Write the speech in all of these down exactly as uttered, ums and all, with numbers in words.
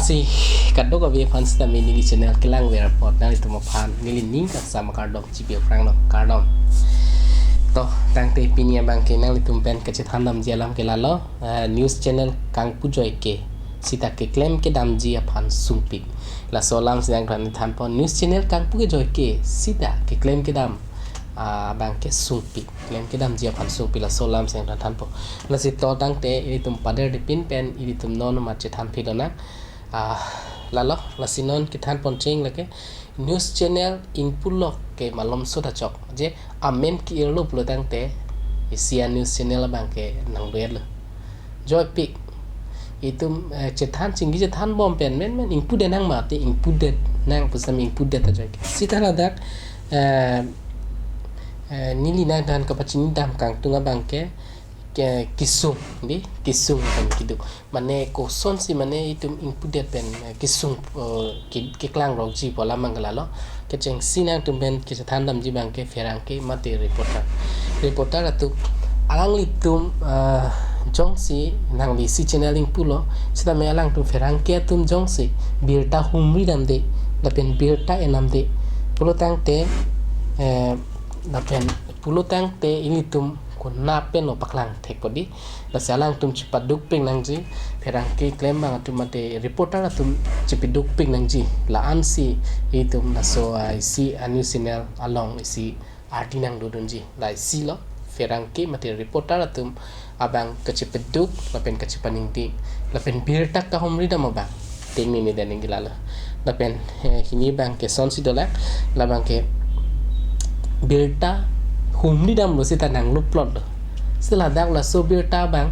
Si kadokave aphan sitame neli channel kelang ver apot nanglitum aphan neli ning kangsam akardom chipi aphrang lo, kardom. To, tangte pini abang ke nanglitum pen kachethan damji alam ke lalo, eh, news channel kangpu joike sita keklem kedamji aphan sungpik. Laso alam si nangthan thanpo, news channel kangpu kejoike sita keklem kedam, ah, abang ke sungpik. Klem kedamji aphan sungpik, laso alam si nangthan thanpo. Lasi to tangte ilitum pader dipin pen ilitum non ma chethan phi lonang. Ah, lalo, lasi non kethan poncheng lake news channel ingpu lok ke malomso ta chok. Je amen ke-irlo pulo tangte isi a-news channel abang ke nangdo-etlo. Joipik. Itum, eh, chethan chingki chethan bom pen menmen ingpudet nang mati, ingpudet nang pusitame ingpudet ta joike. Sita ladak, eh, eh, neli nangthan kapachini dam kangtung abang ke, ke kesung, di, kesung pen keduk. Mane kosonsi mane itum ingpudet pen, eh, kesung, eh, ke, keklang rokji pu alam abang ke lalo. Kechengsi nangtum pen kachethan damji abang ke pherangke mate reporter. Reporter atum alanglitum, ah, jongsi nangli isi channel ingpulo, sitame alangtum pherangke atum jongsi birta humri damde, lapen birta en damde pulo tangte, eh, lapen pulo tangte ilitum konat pen lo paklang thekpo di. Lasi alangtum chepaduk pik nangji, pherangke klem abang atum mate reporter atum chepaduk pik nangji. La-ansi itum laso, ah, isi a-news channel along isi ardi nangdodunji. La isi lo, pherangke mate reporter atum abang kachepaduk lapen kachepaningding lapen birta kahumri dam abang. Te neli neli daning ke lalo. Lapen, eh, hini abang ke sonsi dolang, labang ke birta humri damlo sita nanglo plot lo. Sita ladak laso birta abang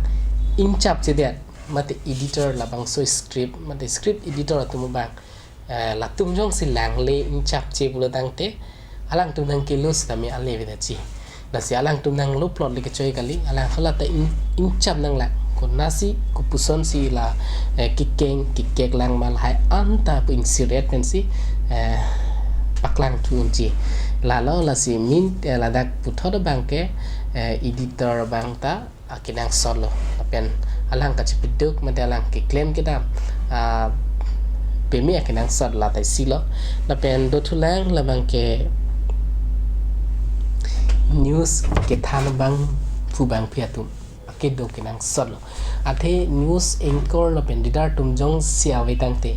ingchap chedet mate editor labangso script mate script editor atum abang, eh, latum jongsi langle ingchapche pulo tangte alangtum nangkelo sitame ale vedachi. Lasi alangtum nanglo plot le kechoi kali, alang hala ta ing, ingchap nanglang. Konatsi kopusonsi la, eh, kekeng kekek lang ma lahai anta pu ingsir-et pensi, eh, paklang thu unji. Lalo lasi min, eh, ladak puthot abang ke, eh, editor abang ta akenangsot lo. Lapen alang kachepaduk mate alang keklem kedam, ah, peme akenangsot la ta isi lo. Lapen dothulang labang ke news kethan abang pu abangpi atum akedo kenangsot lo. Athe news anchor lapen reader atum jongsi ave tangte,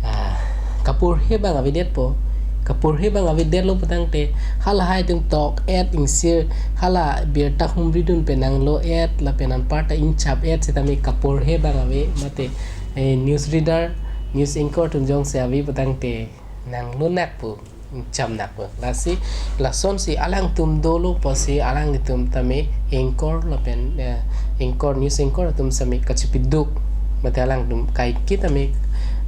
ah, kaporhe abang avedetpo. Kaporhe abang avedetlo pu tangte, halahai atum tok-et ingsir, hala birta humri dun pen nanglo-et lapen anparta ingchap-et sitame kaporhe abang ave mate, eh, news reader, news anchor atum jongsi ave pu tangte nanglo nakpo, ingchap nakpo. Lasi lasonsi alangtum dolo pusi alanglitum tame anchor lapen, eh, anchor, news anchor atum sitame kachepaduk mate alangtum kaike tame,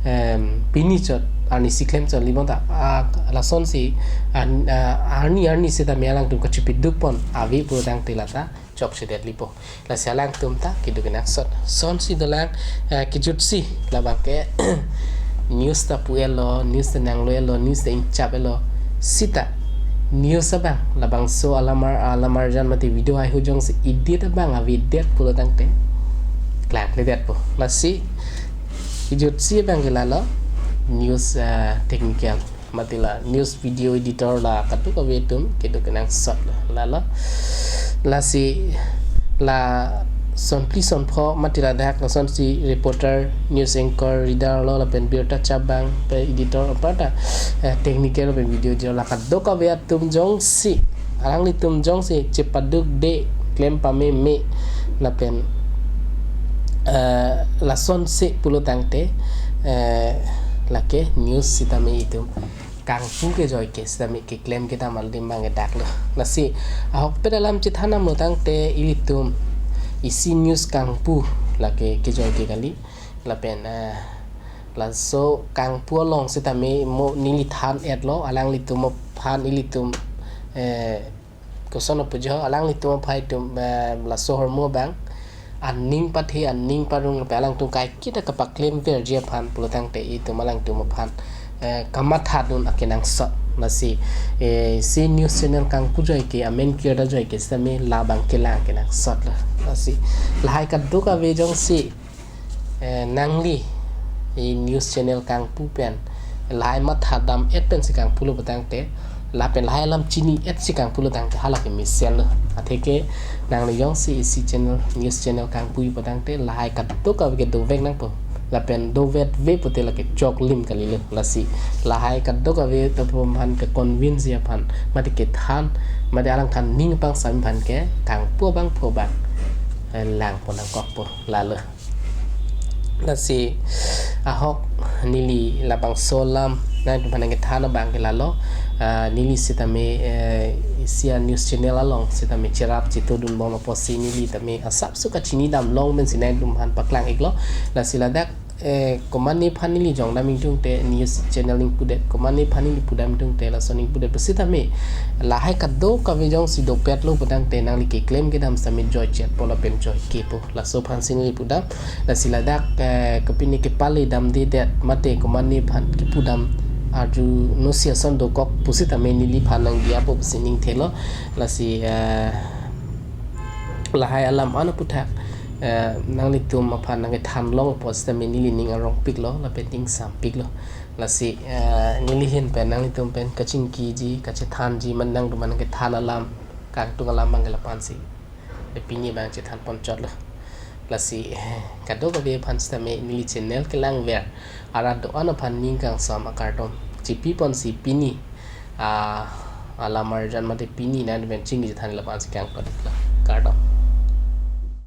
em, pini chot arnisi klem chot libong ta, ah, lasonsi an, ah, arni arni sitame alangtum kachepaduk pon ave pulo tangte lata chokchedet lipo. Lasi alangtum ta kedo kenangsot. Sonsi dolang, eh, kejutsi labang ke news ta pu-etlo, news ta nanglo-etlo, news ta ingchap-etlo. Sita news abang labangso alamar, alamarjan mate video haihui jongsi edit abang avedet pulo tangte klangledetpo. Lasi kejutsi abang ke lalo news, eh, technical mate la news video editor la kadokave atum kedo kenangsot lo. Lalo lasi la sonphli sonpho mate ladak lasonsi reporter, news anchor, reader lo lapen birta chap abang pen editor anparta, eh, technical pen video editor la kadokave atum jongsi, alanglitum jongsi chepadukde, klem pameme lapen, eh, lasonsi pulo tangte, eh, lake news sitame itum kangpu kejoike sitame keklem kedam adim abang ke dak lo. Lasi ahokpet alam chethan damlo tangte ilitum isi news kangpu lake kejoike kali. Lapen, eh, laso kangpu along sitame mo neli than-etlo, alanglitum aphan ilitum, eh, koson apujo, alanglitum aphan itum, eh, laso ahormu abang aning pathe, aning parong lapen alangtum kaiketa kapaklem verji aphan pulo tangte itum alangtum aphan, eh, kamathadun akenangsot. Lasi, eh, isi news channel kangpu joike, amen kirta joike sitame labang kelang kenangsot lo. Lasi lahai kadokave jongsi, eh, nangli e news channel kangpu pen lahai matha dam-et pensi kangpulo putangte, lapen lahai alam chini-et si kangpulo tangte, hala ke mesenlo. Atheke nangli jongsi isi channel, news channel kangpu putangte, lahai kadokave ke dovek nangpo. Lapen dovet ve pute lake choklim kalilo. Lasi lahai kadokave atum aphan ke convince ji aphan, mate kethan, mate alangthan ning pangsam aphan ke kangpu abangphu abang, eh, langpon nangkokpo, lalo. Lasi ahok neli labangso alam nangtum aphan nangkethan abang ke lalo. Ah, neli sitame, eh, isi a news channel along sitame cherap chetudunbom apotsi neli tame asapso kachini damlong pensi nangtum aphan paklang-iklo. Lasi ladak, eh, komatne aphan neli jongdam ingtungte, news channel ning pudet, komatne aphan neli pudam ingtungte, laso ning pudet pusitame, lahai kadokave jongsi dopetlo putangte, nangli keklem kedam sitame joichetpo lapen joikepo. Laso aphansi neli pudam. Lasi ladak, eh, kopine kepale damdedet mate komatne aphan kipudam arjunosi ason dokok pusitame neliphan nangdiyapo pusi ningthelo. Lasi, eh, lahai alam an aphuthak, eh, nanglitum aphan nangkethanlong apot sitame neli ning arongpiklo lapen ning sampiklo. Lasi, eh, neli ahin pen nanglitum pen kachingkiji, kachethanji, mane nangtum aphan nangkethan alam, kangtung alam abang ke lapu-ansi, eh, pini abang chethanpon chotlo. Lasi, eh, kadokave aphan sitame neli channel kelangver arat do-an aphan ning kangsam akardom chipiponsi pini, ah, alam arjan mate pini nangtum pen chingki chethan lapu-ansi kangton-iklo. Kardom.